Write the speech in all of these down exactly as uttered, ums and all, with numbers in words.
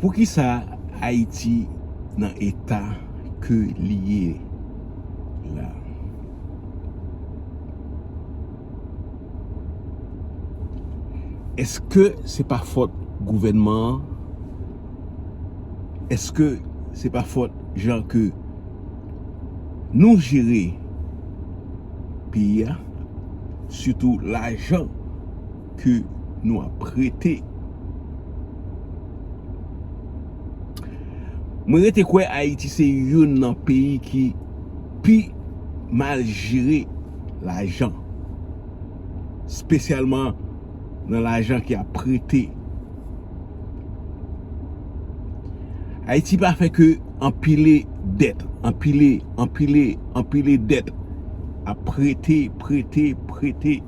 Poukisa Ayiti nan eta ke li ye la? Èske se pa fòt gouvènman an? Èske se pa fòt jan ke nou jere peyi a, sitou lajan ke nou ap prete? Mwen rete kwè Ayiti se youn nan peyi ki pi mal jere lajan, espesyalman nan lajan ki ap prete. Ayiti pa fè ke anpile dèt, anpile, anpile, anpile dèt, ap prete, prete, prete,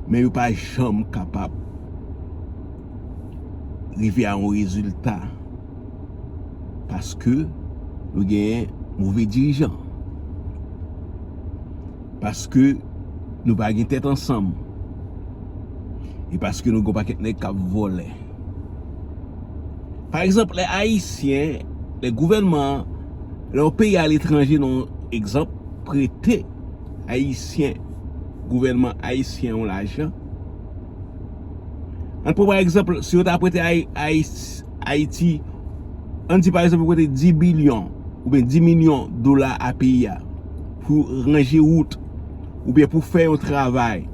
men yo pa janm kapab rive a yon rezilta, paske nou genyen move dirijan, paske nou pa gen tèt ansanm, e paske nou gen yon pakèt nèg k ap vòlè. Pa egzanp, lè Ayisyen, lè gouvènman an, lè yon peyi aletranje, nan egzanp, prete Ayisyen, gouvènman ayisyen yon lajan, ann pran pa egzanp, si yo ta prete Ay- Ayis- Ayiti, ann di pa egzanp, yo prete dis bilyon oubyen dis milyon dola a peyi a pou ranje wout oubyen pou fè yon travay.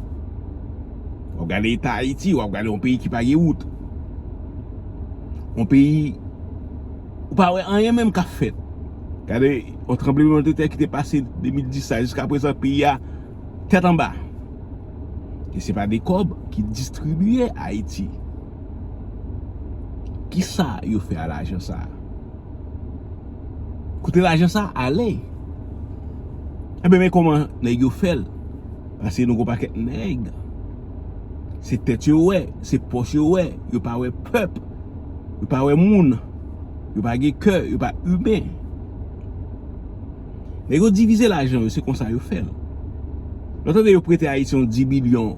W ap gade eta Ayiti, w ap gade yon peyi ki pa gen wout. Yon peyi, ou pa wè anyen menm k ap fèt. Gade yon tranblemanntè ki te pase de mil dis la, jiska prezan peyi a tèt anba. E se pa de kòb ki distribiye Ayiti. Kisa yo fè a lajan sa a? Kote lajan sa a ale? Enben, men kòman nèg yo fè l. Paske nou gon pakèt nèg, se tèt yo wè, se pòch yo wè, yo pa wè pèp, yo pa wè moun, yo pa gen kè, yo pa imen. Nèg yo divize lajan yo, se konsa yo fè l. Lè w tande yo prete Ayiti yon dis bilyon,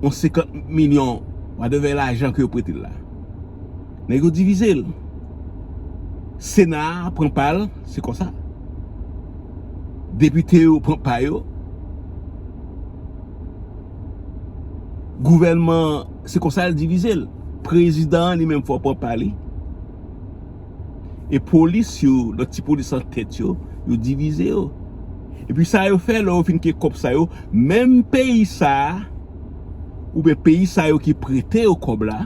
yon senkant milyon, whatever lajan ke yo prete l la. Nèg yo divize l. Sena a pran pa l, se konsa. Depite yo pran pa yo. Gouvènman, se konsa l divize l. Prezidan an li menm fò pran pa li. E polis yo, lòt ti polis an tèt yo, yo divize yo. Epi sa yo fè, lè yo fin gen kòb sa yo, menm peyi sa a, oubyen peyi sa yo ki prete yo kòb la,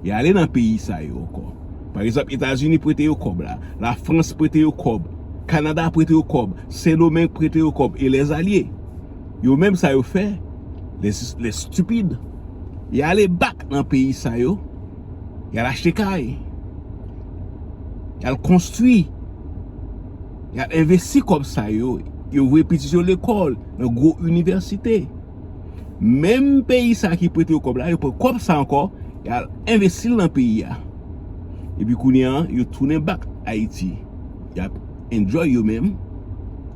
y ale nan peyi sa yo ankò. Pa egzanp, Etazini prete yo kòb la, Lafrans prete yo kòb, Kanada prete yo kòb, Sendomeng prete yo kòb, e lèzalye. Yo menm sa yo fè, les, les stupides, y ale bak nan peyi sa yo, y al achte kay, y al konstwi, y al envesti kòb sa yo, yo voye pitit yo lekòl, nan gwo inivèsite. Menm peyi sa ki prete yo kòb la, yo pran kòb sa ankò, y al envesti l nan peyi a. Epi kounye a, yo tounen bak Ayiti. Y ap enjoy yo menm,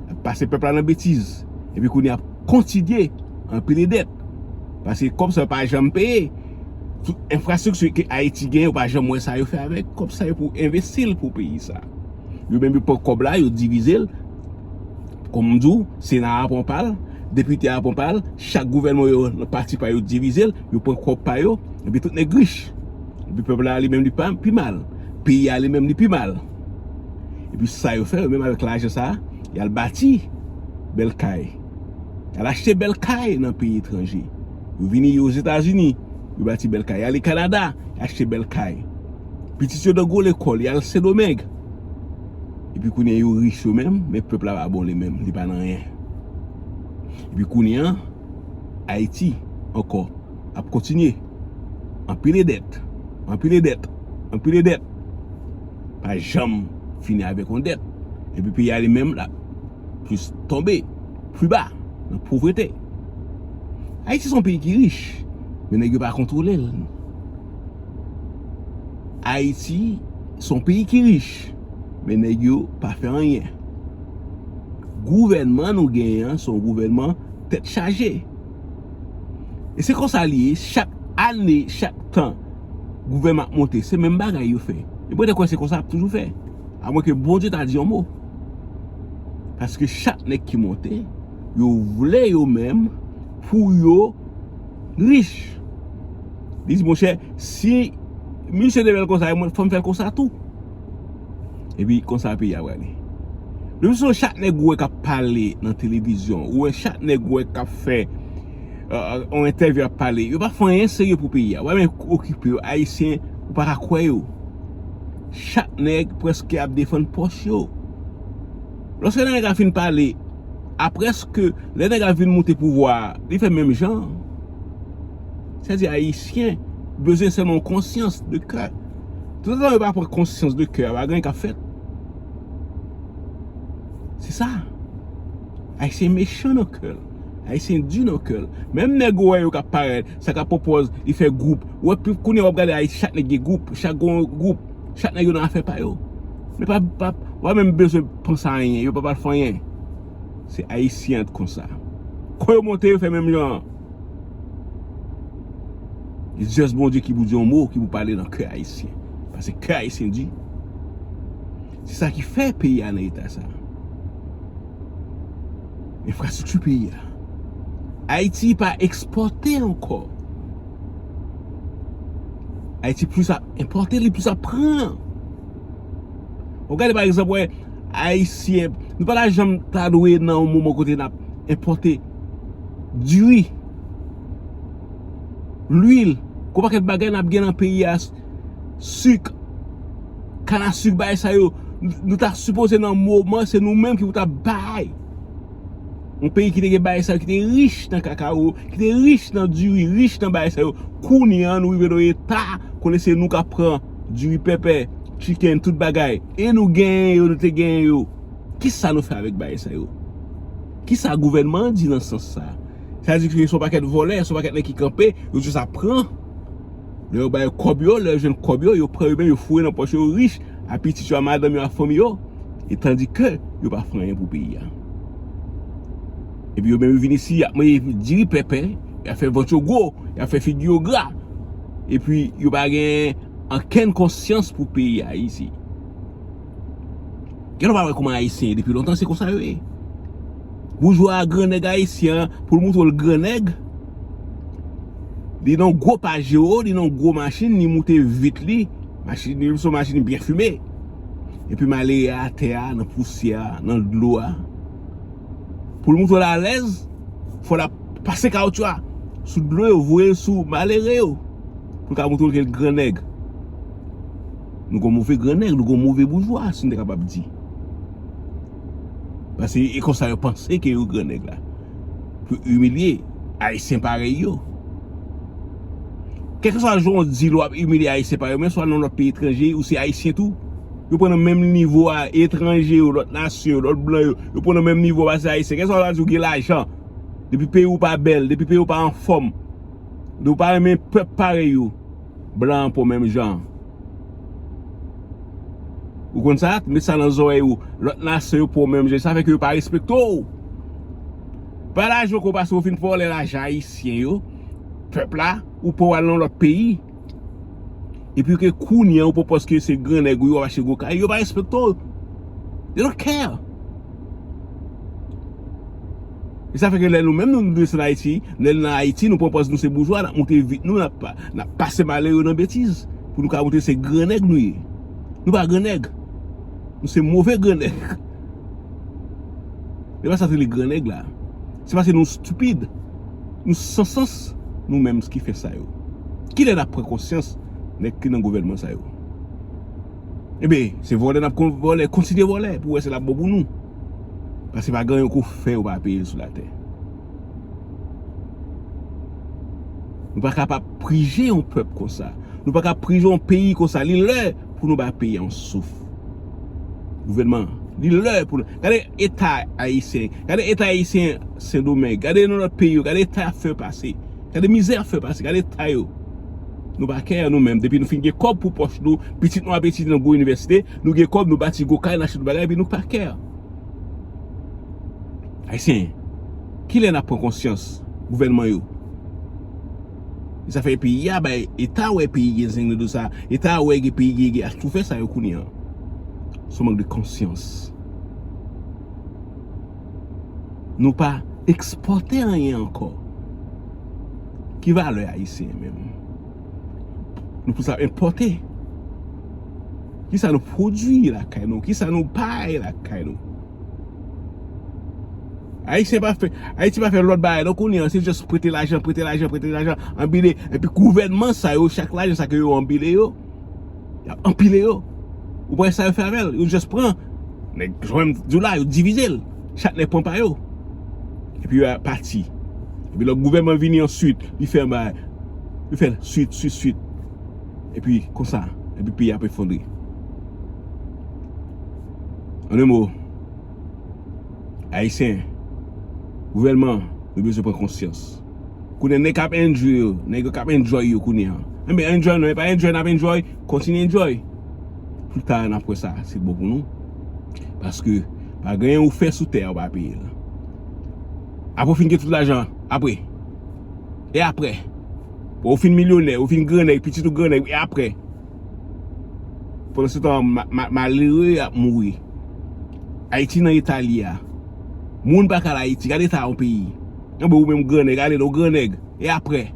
y ap pase pèp la nan betiz. Epi kounye a, ap kontinye anpile dèt. Paske kòb sa yo pa janm peye. Tout enfrastrikti ke Ayiti gen, yo pa janm wè sa yo fè avèk kòb sa yo pou envesti l pou peyi sa. Yo menm yo pran kòb la, yo divize l. Kòm m di w, Sena a pran pa l, depite a pran pa l, chak gouvènman yo nan pati pa yo divize l, yo pran kòb pa yo, epi tout nèg rich. Epi pèp la li menm li pa pi mal. Peyi a li menm li pi mal. Epi sa yo fè, yo menm avèk lajan sa a, y al bati bèl kay. Y al achte bèl kay nan peyi etranje. Yo vini yo Ozetazini, yo bati bèl kay. Y ale Kanada, y achte bèl kay. Pitit yo nan gwo lekòl, y al Sendomeng. Epi kounye a yo rich yo menm, men pèp la pa bon li menm, li pa nan anyen. Epi kounye a, Ayiti ankò ap kontinye anpile dèt, anpile dèt, anpile dèt. Pa janm fini avèk yon dèt. Epi peyi a li menm la plis tonbe pli ba nan povrete. Ayiti se yon peyi ki rich, men nèg yo pa kontwole l. Ayiti se yon peyi ki rich, men nèg yo pa fè anyen. Gouvènman nou genyen an, se yon gouvènman tèt chaje. E se konsa li ye, chak ane, chak tan, Gouvènman ap monte, se menm bagay yo fè. E mwen te kwè se konsa ap toujou fè. Amwen ke Bondye ta di yon mo. Paske chak nèg ki monte, yo vle yo menm pou yo rich. Li di, monchè, si misye te fè l konsa, mwen fò m fè l konsa tou. Epi konsa peyi a prale. Depi sou chak nèg ou wè k ap pale nan televizyon, ou wè chak nèg ou wè k ap fè yon entèvyou ap pale, yo pa fè anyen serye pou peyi a. Ou pa menm okipe yo, Ayisyen, ou pa ka kwè yo. Chak nèg prèske ap defann pòch yo. Lòske nèg la fin pale, aprèske lè nèg la vin moute pouvwa a, li fè menm jan. Sètadi Ayisyen bezwen sèlman yon konsyans de kè. Toutotan yo pa pran konsyans de kè a, pa gen anyen k ap fèt. Se sa. Ayisyen mechan nan kè l. Ayisyen di nan kè l. Menm nèg ou wè yo k ap parèt, sa k ap pwopòz, li fè gwoup. Ou wè, kounye a w ap gade, chak nèg gen gwoup, chak gon gwoup, chak nèg yo nan afè pa yo. Men pa, pa, ou pa menm bezwen panse a anyen, yo pa pral fè anyen. Se Ayisyen ant konsa. Kon yo monte, yo fè menm jan an. It's just Bondye ki pou di yon mo, ki pou pale nan kè Ayisyen. Paske kè Ayisyen di. Se sa ki fè peyi a nan eta sa. Enfrastrikti peyi a. Ayiti pa ekspòte ankò. Ayiti plis ap enpòte, li plis ap pran. Ou gade pa egzanp, wè, Ayisyen, nou pa ta janm ta dwe nan yon moman kote n ap enpòte diri, lwil, gon pakèt bagay n ap gen nan peyi a, sik, kanasik, bagay sa yo, nou ta sipoze nan moman, se nou menm ki pou ta bay. Yon peyi ki te gen bagay sa yo, ki te rich nan kakawo, ki te rich nan diri, rich nan bagay sa yo. Kounye a, nou rive nan yon eta, konnen se nou k ap pran diri, pèpè, chicken, tout bagay. E nou genyen yo, nou te genyen yo. Kisa nou fè avèk bagay sa yo? Kisa gouvènman an di nan sans sa? Sa di ke se yon pakèt vòlè, se yon pakèt nèg ki kanpe, yo jis ap pran. Lè yo ba yo kòb yo, lè yo jwenn kòb yo, yo pran yo menm, yo foure nan pòch yo, yo rich, a pitit yo, a madanm yo, a fanmi yo. E tandike yo pa fè anyen pou peyi a. Epi yo menm yo vin isi, y ap manje diri pèpè, y ap fè vant yo gwo, y ap fè figi yo gra. Epi yo pa gen ankenn konsyans pou peyi a isi. Gen lè w pa wè kòman Ayisyen ye depi lontan, se konsa yo ye. Boujwa a, gran nèg ayisyen an, pou l montre w l gran nèg, li nan gwo Pajero, li nan gwo machin, li moute vit li, machin li se yon machin byen fime. Epi malere a atè a, nan pousyè a, nan dlo a. Pou l montre l alèz, fò l ap pase kawotchou a sou dlo yo, voye l sou malere yo. Pou l ka montre w ke l gran nèg. Nou gon move gran nèg, nou gon move boujwa, si n te kapab di. Paske e konsa yo panse ke yo gran nèg la. Pou imilye Ayisyen parèy yo. Kèlkeswa jan w di l w ap imilye Ayisyen parèy yo, men swa nan lòt peyi etranje, ou se Ayisyen tou. Yo pran nan menm nivo a etranje yo, lòt nasyon yo, lòt blan yo. Yo pran nan menm nivo a pase Ayisyen. Kèlkeswa jan w di w gen lajan. Depi peyi w pa bèl, depi peyi w pa anfòm, depi w pa renmen pèp parèy ou, blan an pran w menm jan. Ou konn sa? Met sa nan zòrèy ou. Lòt nasyon yo pran w menm jan. Sa fè ke yo pa respekte w. Pa lajan ke w pase, ou fin vòlè lajan ayisyen yo, pèp la, ou pran w al nan lòt peyi. Epi ke kounye a ou pran paske se gran nèg ou ye, w ap achte gwo kay, yo pa respekte w. They don't care. E sa fè ke lè nou menm nou desann Ayiti, lè n nan Ayiti, nou pran pòz nou se boujwa, n ap moute vit nou, n ap, n ap pase malere nan betiz. Pou nou ka montre se gran nèg nou ye. Nou pa gran nèg. Nou se move gran nèg. E pa sa k rele gran nèg la. Se paske nou stupid. Nou san sans, nou menm ki fè sa yo. Kilè n ap pran konsyans nèg ki nan gouvènman sa yo? Ebyen, se vòlè n ap kon-, vòlè, kontinye vòlè pou wè si l ap bon pou nou. Paske pa gen anyen ke w fè, ou pa peye l sou latè. Nou pa kapab prije yon pèp konsa. Nou pa ka prije yon peyi konsa. Li lè pou nou bay peyi a yon souf. Gouvènman, li lè pou nou. Gade eta ayisyen. Gade eta ayisyen Sendomeng. Gade nan lòt peyi yo. Gade eta y ap fè pase. Gade mizè y ap fè pase. Gade eta yo. Nou pa kè nou menm. Depi nou fin gen kòb pou pòch nou, pitit nou ap etidye nan gwo inivèsite, nou gen kòb, nou bati gwo kay, n achte tout bagay, epi nou pa kè. Ayisyen, kilè n ap pran konsyans, gouvènman yo? Sa fè peyi a bay eta wè peyi gen zen nan do sa. Eta wè gen peyi gen gen ak tou fè sa yo kounye an. Se mank de konsyans. Nou pa ekspòte anyen ankò. Ki valè ayisyen menm? Nou plis ap enpòte. Kisa nou pwodui lakay nou? Kisa nou bay lakay nou? Ayisyen pa fè, Ayiti pa fè lòt bagay non kounye an, se just prete lajan, prete lajan, prete lajan, anbile, epi gouvènman sa yo, chak lajan sa ke yo anbile yo, y ap anpile yo. Ou pa wè sa yo fè avè l? Yo just pran. Nèg jwenn di w la, yo divize l. Chak nèg pran pa yo. Epi yo pati. Epi lòt gouvènman vini answit, li fè yon bagay. Li fè l swit, swit, swit. Epi konsa, epi peyi ap efondre. An de mo, Ayisyen, gouvènman, nou bezwen pran konsyans. Kounye a nèg k ap enjoy yo, nèg yo k ap enjoy yo kounye a. Enben, enjoy nou, e pa enjoy n ap enjoy, kontinye enjoy. Pita n ap wè sa, se bon pou nou. Paske, pa gen anyen ou fè sou tè a, ou pa peye l. Apre ou fin gen tout lajan, apre. E apre? Bon, ou fin milyonè, ou fin grannèg, pitit ou grannèg, e apre? Pandansetan, ma, ma, malere ap mouri. Ayiti nan eta li a. Moun pa ka al Ayiti. Gade eta yon peyi. Enben ou menm grannèg, ale non grannèg. E apre?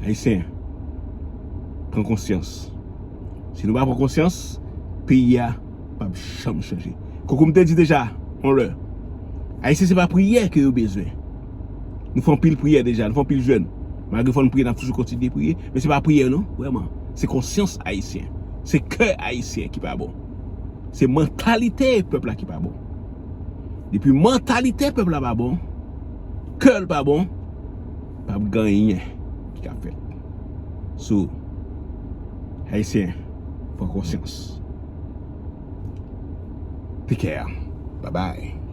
Ayisyen, pran konsyans. Si nou pa pran konsyans, peyi a p ap janm chanje. Kòm m te di deja, yon lè, Ayisyen se pa priyè ke yo bezwen. Nou fè anpil priyè deja, nou fè anpil jèn. Malgre fò n priye, n ap toujou kontinye priye, men se pa priyè non, vrèman. Se konsyans ayisyen. Se kè ayisyen ki pa bon. Se mantalite pèp la ki pa bon. Depi mantalite pèp la pa bon, kè l pa bon, p ap gen anyen ki ka fèt. So, Ayisyen, pran konsyans. Take care. Bye bye.